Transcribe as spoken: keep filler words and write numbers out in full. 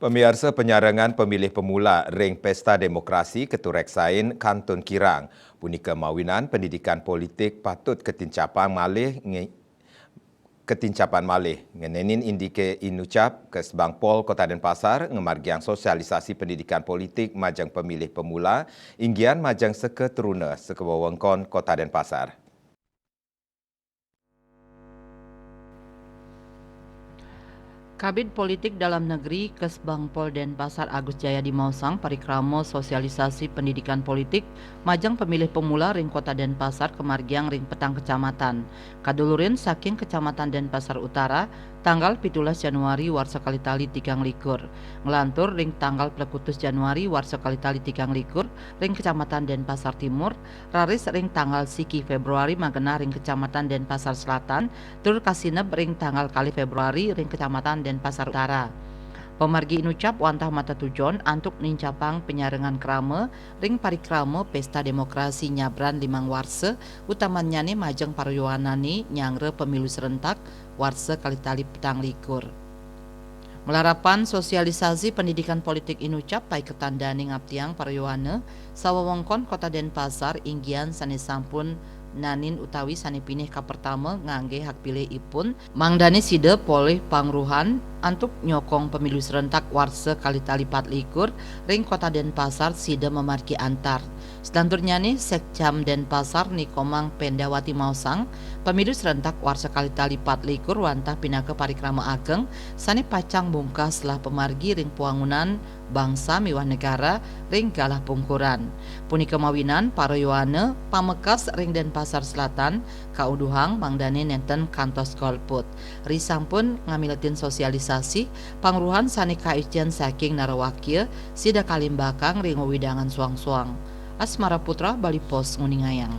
Pamiarsa, panyarengan pemilih pemula ring Pesta Demokrasi katureksain kantun kirang. Punika mawinan pendidikan politik patut katincapan malih nge-, katincapan malih. Ngenenin indike inucap, Kesbangpol Kota Denpasar ngamargiang sosialisasi pendidikan politik majeng pemilih pemula, inggian majeng seka truna seka wewengkon Kota Denpasar. Kabid Politik Dalam Negeri Kesbangpol Denpasar Agus Jayadi maosang parikrama sosialisasi pendidikan politik majeng pemilih pemula ring Kota Denpasar kamargiang ring petang kecamatan. Kadulurin saking Kecamatan Denpasar Utara, tanggal pitulas Januari warsa kalih tali tigang likur. Nglantur ring tanggal plekutus Januari warsa kalih tali tigang likur ring Kecamatan Denpasar Timur, raris ring tanggal siki Februari magenah ring Kecamatan Denpasar Selatan, tur kasineb ring tanggal kalih Februari ring Kecamatan Denpasar Utara. Pamargi inucap wantah matatujon antuk nincapang panyarengan krama ring parikrama Pesta Demokrasi nyabran limang warsa, utamannyane majeng paryowanane nyanggra pemilu serentak warsa kalih tali petang likur. Malarapan sosialisasi pendidikan politik inucap paiketan dane ngaptiang paryowana sawewengkon Kota Denpasar inggian sane sampun nanin utawi sane pinih kapertama ngangge hak pilih ipun, mangdane sida polih pangruhan antuk nyokong pemilu serentak warsa kalih tali pat likur ring Kota Denpasar sida mamargi antar. Selanturnyane, Sekcam Denpasar Nikomang Pendawati maosang, pemilu serentak warsa kalih tali pat likur wantah pinaka parikrama ageng sane pacang mungkah selah pamargi ring pwangunan bangsa miwah negara ring galah pungkuran. Punika mawinan para yowana pamekas ring Denpasar Selatan kauduhang mangdane nenten kantos golput. Risampun ngamiletin sosialisasi, pangruhan sane kaijen saking narawakya sida kalimbakang ring wewidangan suang-suang. Asmara Putra, Bali Post, nguningayang.